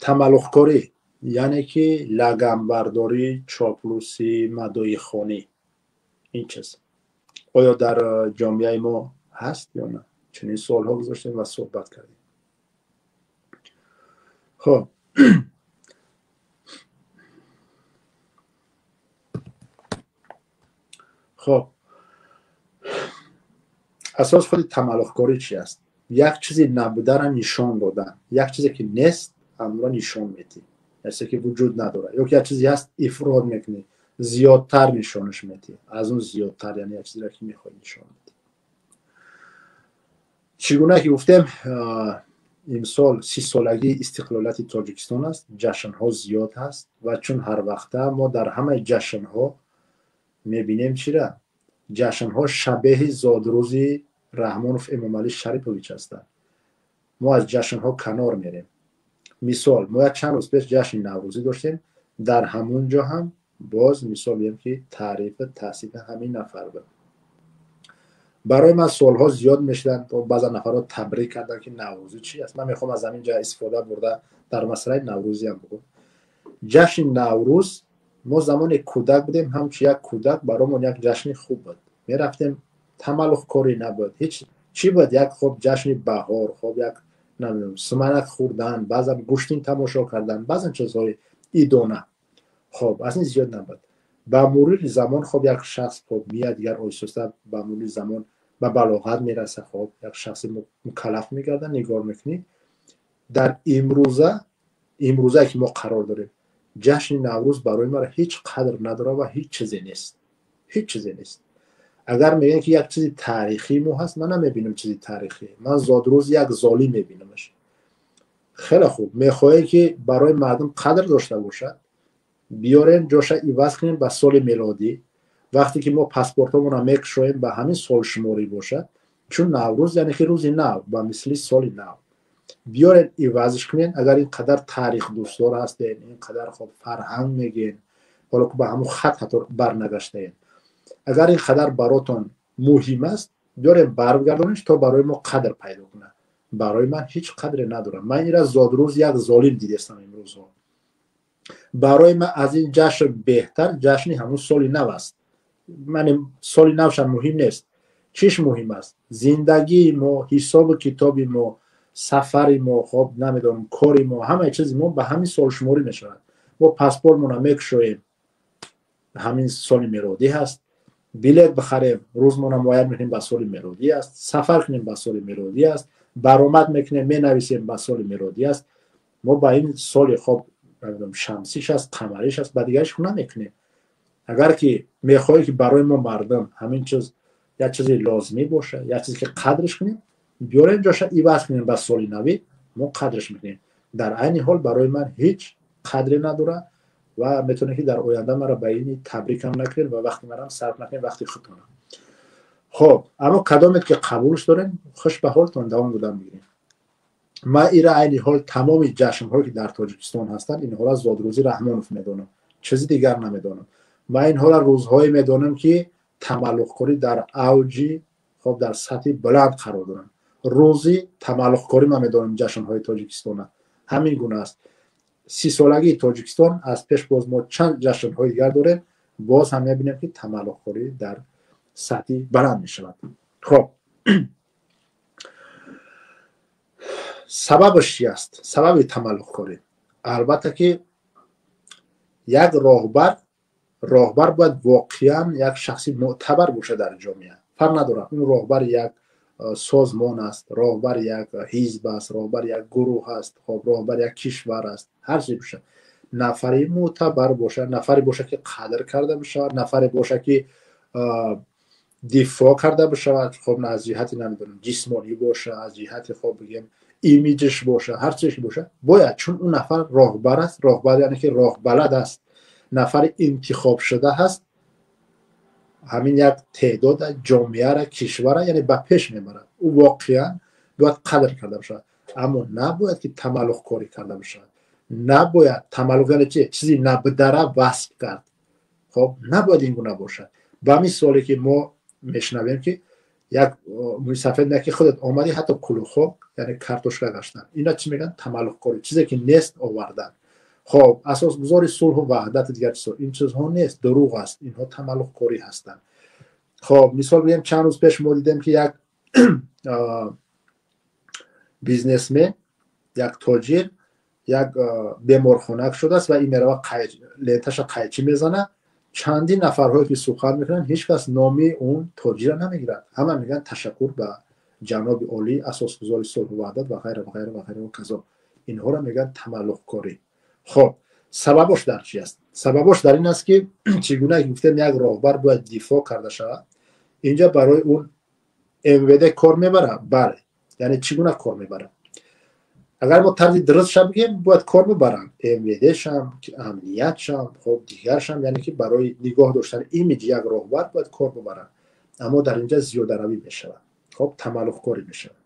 Тамаллуқкорӣ яъне ки лаганбардорӣ, чоплусӣ, мадоихонӣ, ин чиз оё дар ҷомеаи мо ҳаст ё на? Чунин суолҳо гузоштем ва суҳбат кардем. Хоб, хоб, асос худи тамаллуқкорӣ чи аст? Як чизи набударо нишон додан, як чизе ки нест, ҳамонро нишон медиҳӣ, як чизе ки вуҷуд надорад, ё ки як чизе ҳаст, ифрод мекунӣ, зиёдтар нишонаш медиҳӣ, аз он зиёдтар, яъне як чизеро ки мехоҳӣ нишон медиҳӣ. Чӣ гуна ки гуфтем, имсол 30-солагии истиқлолияти Тоҷикистон аст, ҷашнҳо зиёд ҳаст ва чун ҳар вақта мо дар ҳамаи ҷашнҳо мебинем чира? Ҷашнҳо шабеҳи зодрӯзи Раҳмонов Эмомалӣ Шарипович ҳастанд. Мо аз ҷашнҳо канор мерем. Мисол, мо як чанд рӯз пеш ҷашни Наврӯзӣ доштем, дар ҳамун ҷо ҳам боз мисол бигем ки таърифу таҳсини ҳамин нафар буд. Барои ман суолҳо зиёд мешуданд, баъзан нафарҳо табрик карданд ки Наврӯзӣ чи аст. Ман мехоҳам аз ҳамин ҷо истифода бурда дар масъалаи Наврӯзӣ ҳам бигӯм. Ҷашни Наврӯз мо замоне кӯдак будем, ҳамчун як кӯдак баромон як ҷашни хуб буд. Мерафтем, тамаллуқкорӣ набуд, ҳеҷ чӣ буд, як хоб ҷашни баҳор, хоб як намедонам суманак хӯрдан, баъзан гӯштин тамошо кардан, баъзан чизҳои идона. Хоб, аз ин зиёд набуд. Ба мурури замон хоб як шахс хоб меяд, дигар оҳиста ба мурури замон ба балоғат мерасад, хоб як шахси мукаллаф мегардад, нигоҳ мекунӣ. Дар имрӯза ки мо қарор дорем, ҷашни Наврӯз барои маро ҳеҷ қадр надорад ва ҳеҷ чизе нест. Ҳеҷ чизе нест. Агар мегӯянд ки як чизи таърихии мо ҳаст, ман намебинам чизи таърихӣ. Ман зодрӯзи як золим мебинамаш. Хеле хуб, мехоҳем ки барои мардум қадр дошта бошад, биёрем ҷоша иваз кунем ба соли мелодӣ. Вақте ки мо паспортҳомонро мекушоем, ба ҳамин солшуморӣ бошад, чун Наврӯз яъне ки рӯзи нав, ба мисли соли нав. Биёрем ивазш кунем, агар ин қадар тарихдӯстдор ҳастем, ин қадар хоб фарҳанг мегӯем, ҳоло ки ба ҳамон хат ҳатто барнагаштаем. Агар ин қадар баротон муҳим аст, биёрем баргардониш то барои мо қадр пайдо кунад. Барои ман ҳеҷ қадре надорам. Ман инро зодрӯз як золим дидестам имрӯзҳо. Барои ман аз ин ҷашн беҳтар ҷашни ҳамон соли нав аст. Ман соли навшам муҳим нест. Чиш муҳим аст? Зиндагии мо, ҳисобу китоби мо, сафари мо, хоб намедонам, кори мо, ҳамаи чизи мо ба ҳамин солшуморӣ мешавад. Мо паспортмонро мекушоем, ҳамин соли мелодӣ ҳаст. Билет бихарем, рӯзмонро муайян мекунем, ба соли мелодӣ аст. Сафар кунем, ба соли мелодӣ аст. Баромад мекунем, менависем, ба соли мелодӣ аст. Мо ба ин соли хоб намедонам шамсиш аст, қамариш аст, ба дигариш хуб намекунем. Агар ки мехоҳӣ ки барои мо мардум ҳамин чиз як чизи лозимӣ бошад, як чизе ки қадрш кунем, биёрем ҷоша иваз кунем ба соли навӣ, мо қадрш мекунем. Дар айни ҳол барои ман ҳеҷ қадре надорад ва метавонед ки дар оянда маро ба ини табрикам накунед ва вақти маро сарф накунед, вақти худтонам. Хоб, аммо кадомет ки қабулш дорем, хуш ба ҳолтон давом додан мегирем. Ман ира айни ҳол тамоми ҷашнҳое ки дар Тоҷикистон ҳастанд, инҳоро зодрӯзи Раҳмонов медонам, чизи дигар намедонам. Ман инҳоро рӯзҳое медонам ки тамаллуқкорӣ дар авҷи, хоб, дар сатҳи баланд қарор доранд. Рӯзи тамаллуқкорӣ ман медонам ҷашнҳои Тоҷикистона ҳамин гуна аст. 30-солагии Тоҷикистон аз пеш боз мо чанд ҷашнҳои дигар дорем, боз ҳам мебинем ки тамаллуқкорӣ дар сатҳи баланд мешавад. Хоб, сабабаш чи аст? Сабаби тамаллуқкорӣ албатта ки як роҳбар бояд воқеан як шахси мӯътабар бошад дар ҷомеа. Фарқ надорад, он роҳбар як созмон аст, роҳбар як ҳизб аст, роҳбар як гурӯҳ аст, хоб роҳбар як кишвар аст, ҳар чизе бошад. Нафари мӯътабар бошад, нафаре бошад ки қадр карда бишавад, нафаре бошад ки дифоъ карда бишавад, хоб аз ҷиҳати намедонам ҷисмонӣ бошад, аз ҷиҳати хоб бигем имиҷш бошад, ҳар чизе ки бошад, бояд, чун он нафар роҳбар аст, роҳбар яъне ки роҳбалад аст, нафари интихобшуда ҳаст, ҳамин як теъдод ҷомеаро, кишварро яъне ба пеш мебарад. Ӯ воқеан бояд қадр карда бошад, аммо набояд ки тамаллуқкорӣ карда бошад. Набояд тамаллуқ яъне чи? Чизи набудара васф кард. Хоб, набояд ин гуна бошад. Ба мисоле ки мо мешунавем ки Як мӯйсафед не ки худат омадӣ, ҳатто кулухо, яъне картошка гаштан. Ина чӣ мегӯянд? Тамаллуқкорӣ, чизе ки нест овардан. Хоб, асосгузори сулҳу ваҳдати дигар чизҳо, ин чизҳо нест, дурӯғ аст, инҳо тамаллуқкорӣ ҳастанд. Хоб, мисол бигем, чанд рӯз пеш мо дидем, ки як бизнесмен, як тоҷир, як беморхона шудааст ва ин мерава, ленташа қайчӣ мезанад. Чандин нафарҳое ки сухан мекунанд, ҳеҷ кас номи он тоҷира намегирад. Ҳама мегӯянд: ташаккур ба ҷаноби олӣ, асосгузори сулҳу ваҳдат ва ғайра ва ғайра ва ғайра ва казо. Инҳоро мегӯянд тамаллуқкорӣ. Хоб, сабабош дар чи аст? Сабабош дар ин аст, ки чӣ гуна гуфтем, як роҳбар бояд дифоъ карда шавад. Инҷа барои он МВД кор мебарад, бале. Яъне чӣ гуна кор мебарад? Агар мо тарзи дурустша бигем, бояд кор бибаранд МВДшам, амниятшам, хоб, дигаршам, яъне ки барои нигоҳ доштани имиҷи як роҳбар бояд кор бибаранд. Аммо дар инҷа зиёдаравӣ мешавад, хоб, тамаллуқкорӣ мешавад,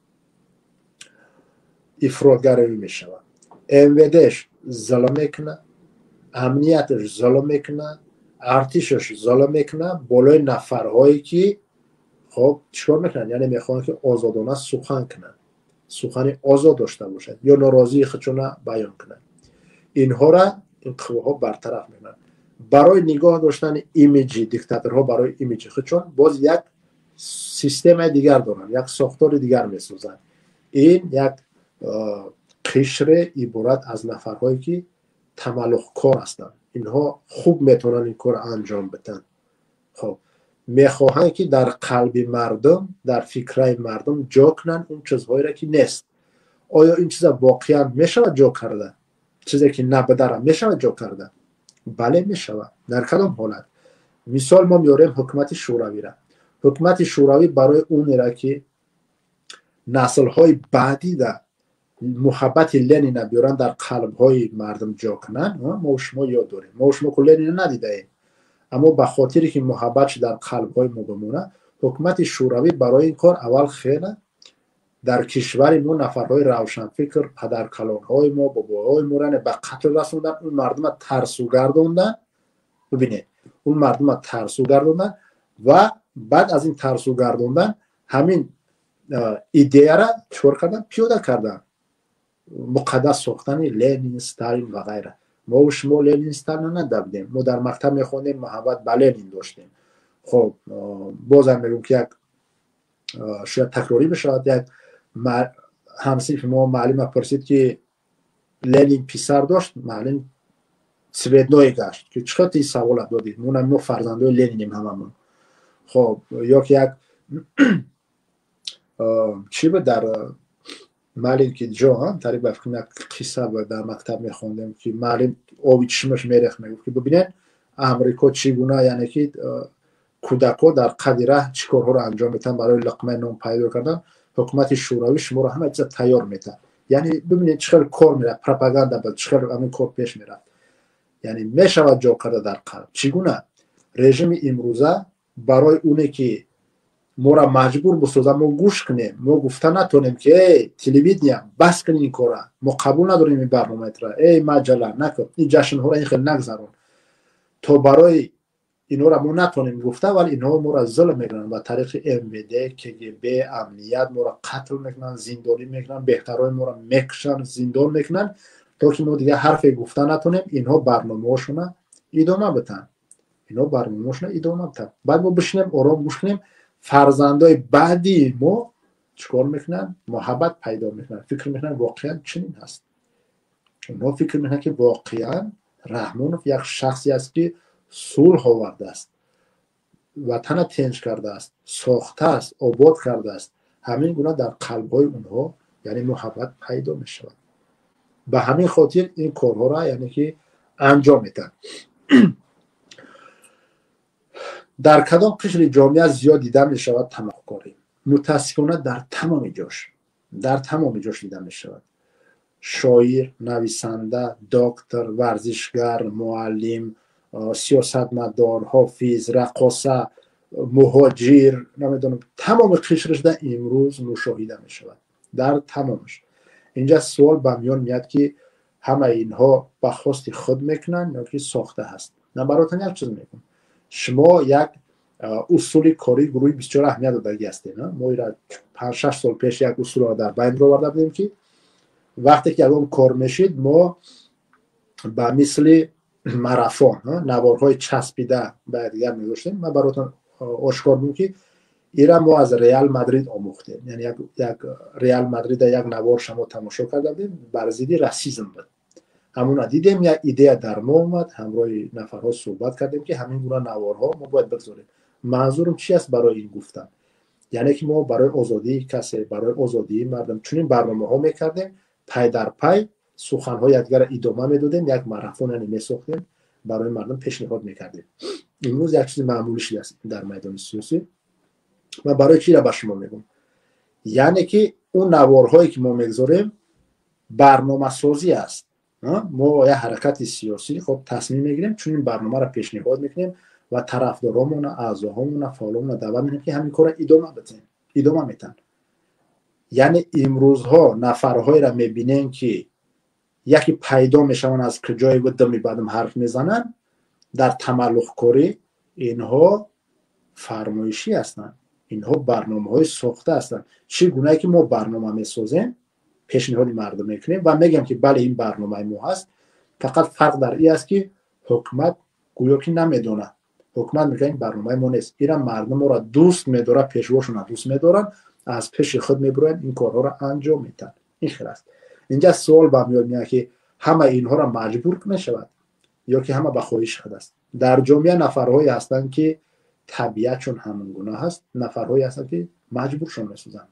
ифротгаравӣ мешавад. МВДш зулм мекунад, амнияташ зулм мекунад, артишаш зулм мекунад болои нафарҳое ки, хоб, чикор мекунанд? Яъне мехоҳанд, ки озодона сухан кунанд, сухани озод дошта бошад ё норозии худшона баён кунанд. Инҳора ин қувваҳо бартараф мекунанд. Барои нигоҳ доштани имиҷи диктаторҳо, барои имиҷи худшон боз як системаи дигар доранд, як сохтори дигар месозанд. Ин як қишре иборат аз нафарҳое ки тамаллуқкор ҳастанд. Инҳо хуб метавонанд ин корро анҷом бидиҳанд. Хоб, мехоҳанд, ки дар қалби мардум, дар фикраи мардум ҷо кунанд он чизҳоеро, ки нест. Оё ин чиза воқеан мешавад ҷо карда? Чизе ки набудара мешавад ҷо карда? Бале, мешавад. Дар кадом ҳолат? Мисол мо меорем ҳукумати шӯравира. Ҳукумати шӯравӣ барои онера ки наслҳои баъдида муҳаббати Ленина биёранд, дар қалбҳои мардум ҷо кунанд, мо шумо ёд дорем, мо шумо ку Ленина надидаем, аммо ба хотире ки муҳаббатш дар қалбҳои мо бимонад, ҳукумати шӯравӣ барои ин кор аввал хела дар кишвари мо нафарҳои равшанфикр, падаркалонҳои мо, бобоҳои моро ба қатл расонданд, он мардума тарсу гардонданд. Бибинед, он мардума тарсу гардонданд ва баъд аз ин тарсу гардондан ҳамин идеяра чикор карданд? Пиёда карданд: муқаддас сохтани Ленин, Сталин ва ғайра. Мо шумо Ленин, Сталин надабудем, мо дар мактаб мехондем, муҳаббат ба Ленин доштем. Хоб, бозам мегӯм, ки як шояд такрорӣ бишавад. Як ҳамсинфи мо муаллима пурсид, ки Ленин писар дошт? Муаллим цветной гашт, ки чӣ хел ти савола додӣ, мо фарзандои Ленинем ҳамамон. Хоб, ё ки як чӣ буд, дар Маленький Ҷо тари, ба фикрам, як қисса буд, дар мактаб мехондем, ки муаллим оби чишмаш мерехт, мегуфт, ки бибинед, Амрико чӣ гуна, яъне ки кӯдакҳо дар қади раҳ чӣ корҳоро анҷом метаҳанд барои луқмаи нон пайдо кардан, ҳукумати шӯравӣ шуморо ҳама чиза тайёр метаҳад. Яъне бибинед, чӣ хел кор меравад, пропаганда буд, чӣ хел ҳамин кор пеш мерафт. Яъне мешавад ҷо карда дар қалб. Чӣ гуна? Режими имрӯза барои оне ки моро маҷбур бисозад, мо гӯш кунем, мо гуфта натонем, ки эй телевидения, бас кун ин кора, мо қабул надорем ин барномаатра, эй маҷалла, накун ин ҷашнҳоро, ин хел нагзарон, то барои инҳоро мо натонем гуфта, вале инҳо моро зулм мекунанд ба тариқи МВД, КГБ, амният моро қатл мекунанд, зиндонӣ мекунанд, беҳтарҳои моро мекушанд, зиндон мекунанд, то ки мо дигар ҳарфе гуфта натонем. Инҳо барномаҳошона идома битанд, инҳо барномаҳошона идома битанд. Баъд мо бишинем, ором гӯш кунем. Фарзандои баъдии мо чӣ кор мекунанд? Муҳаббат пайдо мекунанд, фикр мекунанд, воқеан чунин ҳаст. Онҳо фикр мекунанд, ки воқеан Раҳмонов як шахсе аст, ки сулҳ овардааст, ватана тинҷ кардааст, сохтааст, обод кардааст. Ҳамин гуна дар қалбҳои онҳо, яъне, муҳаббат пайдо мешавад. Ба ҳамин хотир ин корҳоро, яъне ки, анҷом медиҳанд. Дар кадом қишри ҷомеа зиёд дида мешавад тамаллуқкорӣ? Мутаассифона, дар тамоми ҷош, дар тамоми ҷош дида мешавад: шоир, нависанда, доктор, варзишгар, муаллим, сиёсатмадор, ҳофиз, раққоса, муҳоҷир, намедонам, тамоми қишрашда имрӯз мушоҳида мешавад, дар тамомаш. Инҷа суол ба миён меяд, ки ҳамаи инҳо ба хости худ мекунанд ё ки сохта ҳаст? На, баротон як чиз мегӯм: шумо як Усули кории гурӯҳи 24 аҳамият додагӣ ҳастем. Мо ира 5-6 сол пеш як усулро дар байн бироварда будем, ки вақте ки ягон кор мешид, мо ба мисли марафон наворҳои часпида ба якдигар мегузоштем. Ман баротон ошкор будем, ки ира мо аз Реал Мадрид омӯхтем. Яъне як Реал Мадрида як наворша мо тамошо карда будем, бар зидди расизм буд. Ҳамуна дидем, як идея дар мо омад, ҳамроҳи нафарҳо суҳбат кардем, ки ҳамин гуна наворҳо мо бояд бигзорем. Манзурам чи аст барои ин гуфтан? Яъне ки мо барои озодии касе, барои озодии мардум чунин барномаҳо мекардем, пай дар пай суханҳои якдигарро идома медодем, як марафон яъне месохтем, барои мардум пешниҳод мекардем. Имрӯз як чизи маъмулӣ шудааст дар майдони сиёсӣ. Ман барои чиро ба шумо мегӯм? Яъне ки он наворҳое ки мо мегузорем, барномасозӣ аст. Мо як ҳаракати сиёсӣ хоб тасмим мегирем, чунин барномаро пешниҳод мекунем ва тарафдоромона, аъзоҳомона, фаъоломона даъват мекунем, ки ҳамин корро идома бидиҳем, идома метаҳанд. Яъне имрӯзҳо нафарҳоеро мебинем, ки яке пайдо мешаванд, аз куҷое буд, дами бадам ҳарф мезананд дар тамаллуқкорӣ. Инҳо фармоишӣ ҳастанд, инҳо барномаҳои сохта ҳастанд. Чӣ гунае ки мо барнома месозем, пешниҳоди мардум мекунем ва мегӯем, ки бале, ин барномаи мо ҳаст. Фақат фарқ дар ин аст, ки ҳукумат гӯё ки намедонад. Ҳукумат мегӯяд, ин барномаи мо нест. Ира мардум моро дӯст медорад, пешвошона дӯст медоранд, аз пеши худ мебуроянд, ин корҳоро анҷом медиҳанд. Ин хел аст. Инҷа суол ба миён меояд, ки ҳама инҳоро маҷбур мешавад ё ки ҳама ба хоҳиши худ аст. Дар ҷомеа нафарҳое ҳастанд, ки табиатшон ҳамон гуна ҳаст, нафарҳое ҳастанд, ки маҷбуршон месозанд.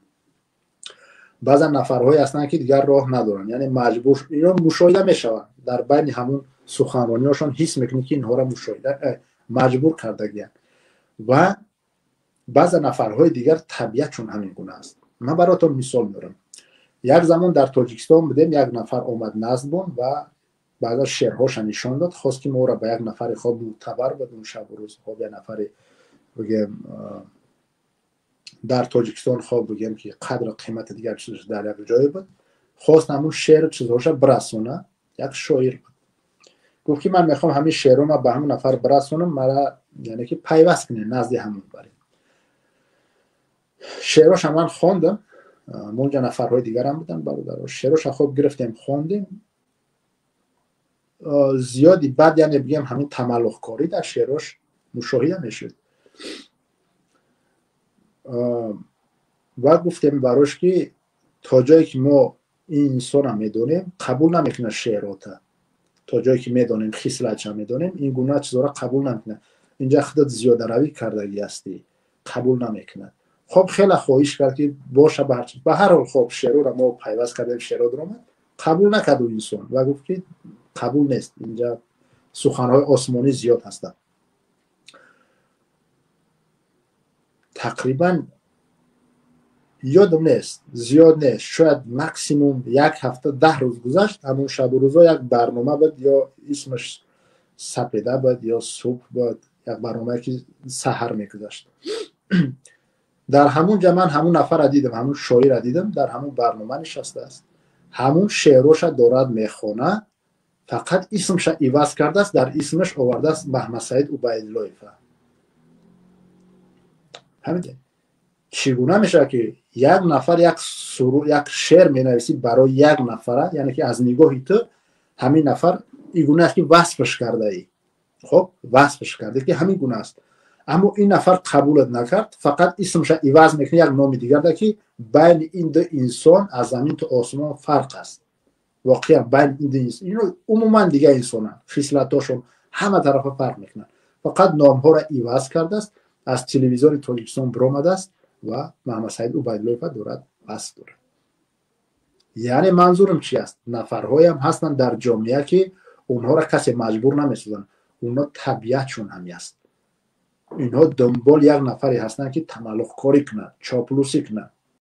Баъзан нафарҳое ҳастанд, ки дигар роҳ надоранд, яъне маҷбур. Ино мушоҳида мешаванд дар байни ҳамун суханрониҳошон, ҳис мекунӣ, ки инҳоро мушоҳида маҷбур кардагиянд. Ва баъза нафарҳои дигар табиатшон ҳамин гуна аст. Ман бароятон мисол меорам. Як замон дар Тоҷикистон будем, як нафар омад наздбон ва баъзан шеърҳоша нишон дод, хост, ки моро ба як нафари хоб мӯътабар буд он шабу рӯз, хоб як нафаре бигем дар Тоҷикистон, хоб бигем, ки қадру қимати дигар чизаш дар як ҷое буд, хост ҳамун шеъру чизҳоша бирасона. Як шоир буд. Гуфт, ки ман мехоҳам ҳамин шеърҳома ба ҳамун нафар бирасонам, мара яъне ки пайваст кунед, назди ҳамун баред. Шеърҳоша ман хондам, монҷа нафарҳои дигарам буданд, бародаро. Шеърҳоша хоб гирифтем, хондем. Зиёди баъд, яъне бигем, ҳамин тамаллуқкорӣ дар шеърҳош мушоҳида мешуд. Ва гуфтем барош, ки то ҷое ки мо ин инсонро медонем, қабул намекунад шеърота. То ҷое ки медонем, хислатша медонем, ин гуна чизҳоро қабул намекунад. Инҷа худат зиёдаравӣ кардагӣ ҳастӣ, қабул намекунад. Хоб хеле хоҳиш кард, ки боша, ба ҳар ҳол хоб шеърро мо пайваст кардем, шеърро даромад, қабул накард ӯ инсон ва гуфт, ки қабул нест, инҷа суханҳои осмонӣ зиёд ҳастанд. Тақрибан ёдам нест, зиёд нест, шояд максимум як ҳафта, 10 рӯз гузашт. Ҳамун шабу рӯзо як барнома буд, ё исмаш Сапеда буд, ё Субҳ буд, як барномае ки саҳар мегузашт. Дар ҳамун ҷа ман ҳамун нафарро дидам, ҳамун шоирро дидам, дар ҳамун барнома нишастааст, ҳамун шеърҳоша дорад мехонад, фақат исмша иваз кардааст, дар исмаш овардааст Маҳмадсаид Убайдуллоева. Фаҳмидед, чӣ гуна мешавад, ки як нафар як як шеър менависӣ барои як нафара, яъне ки аз нигоҳи ту ҳамин нафар ин гуна аст, ки васфш кардаӣ, хоб васфш карда, ки ҳамин гуна аст, аммо ин нафар қабулат накард, фақат исмша иваз мекунӣ, як номи дигар да, ки байни ин ду инсон аз замин то осмон фарқ аст. Воқеан байни ин ду инсон, ино умуман дигар инсонанд, хислатҳошон ҳама тарафа фарқ мекунанд, фақат номҳоро иваз кардааст, аз телевизиони Тоҷикистон биромадааст ва Маҳмадсаид Убайдуллоева дорад, васф дорад. Яъне манзурам чи аст? Нафарҳоям ҳастанд дар ҷомеа, ки онҳоро касе маҷбур намесозанд, онҳо табиатшон ҳами аст. Инҳо дунбол як нафаре ҳастанд, ки тамаллуқкорӣ кунанд, чоплусӣ кунанд.